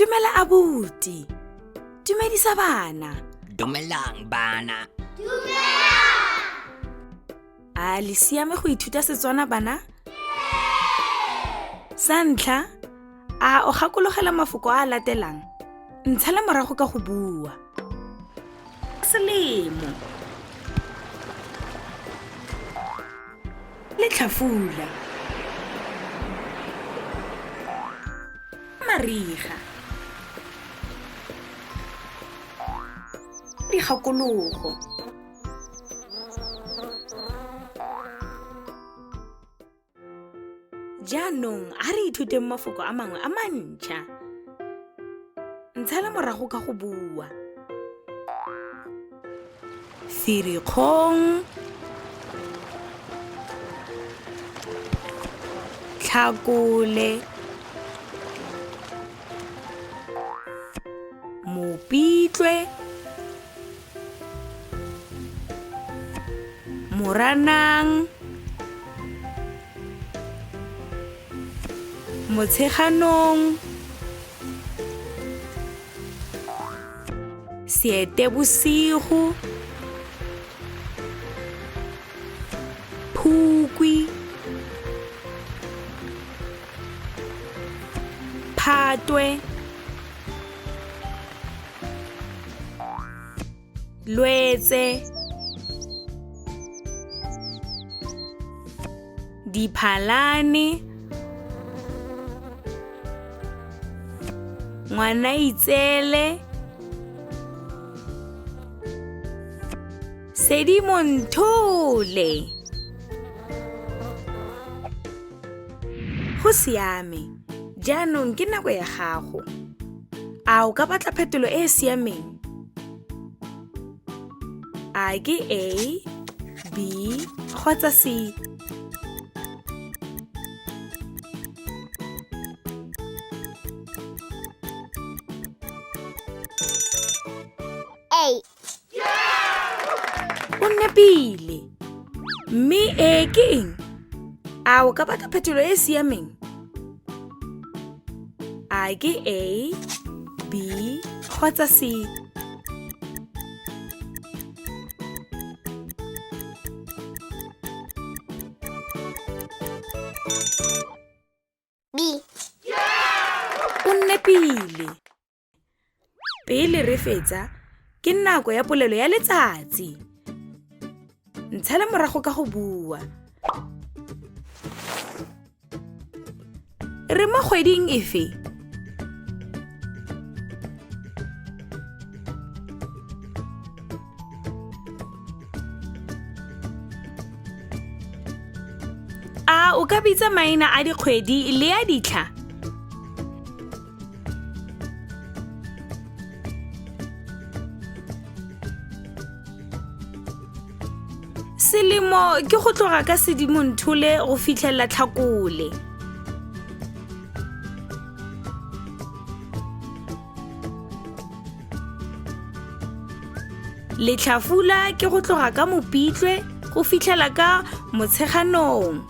Dumela abuti. Dumedisa bana. Dumelang bana. A le siame go ithuta Setswana bana? Sa ntlha, a o gakologela mafoko a a latelang? Ntshale morago ka go bua. Selemo. Letlhafula. Mariga. Dikgakologo. Jaanong a re ithuteng mafoko a mangwe a mantšha. Ntshela morago ka go bua. Firikgong, Tlhakole, Mopitlwe, Moranang, Motsheganong, Seetebosigo, Phukwi, Phatwe, Lwetse, Diphalane, Ngwanaitseele, Sedimonthole. Go siame, jaanong ke nako ya gago. A o ka batla phetolo e e siameng? A ke A, B kgotsa C? A. O nepile. Mme e ke eng? A o ka batla phetolo e e siameng? A ke A, B kgotsa C? B. O nepile. Pele re fetsa, ke nako ya polelo ya letsatsi. Ntshale morago ka go bua. Re mo kgweding efe? A o ka bitsa maina a dikgwedi le a ditlha? Selemo ke go tloga ka Sedimonthole go fitlhelela Tlhakole. Letlhafula ke go tloga ka Mopitlwe go fitlhela ka Motsheganong.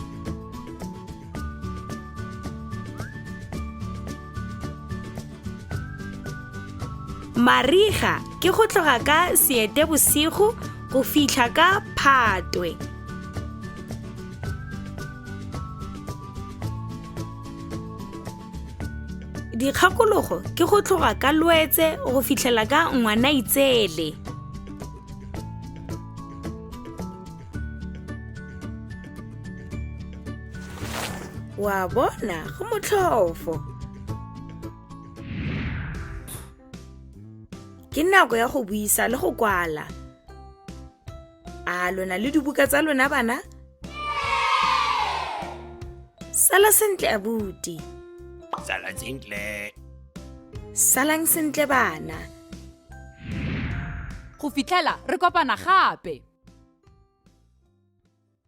Mariga ke go tloga ka Seetebosigo go fitlha ka Phatwe. Dikgakologo ke go tloga ka Lwetse go fitlhela ka Ngwanaitseele. Wa bona go motlhofo. Ke nako ya go buisa le go kwala. A lona le dibuka tsa lona bana? Sala sentle abuti. Sala sentle. Salang sentle bana. Go fitlhela re kopana gape.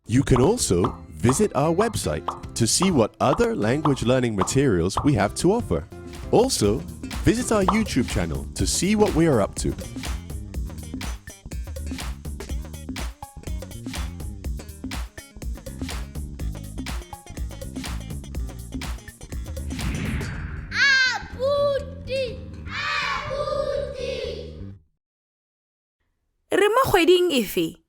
You can also visit our website to see what other language learning materials we have to offer. Also, visit our YouTube channel to see what we are up to. Abuti. Re mo kgweding efe?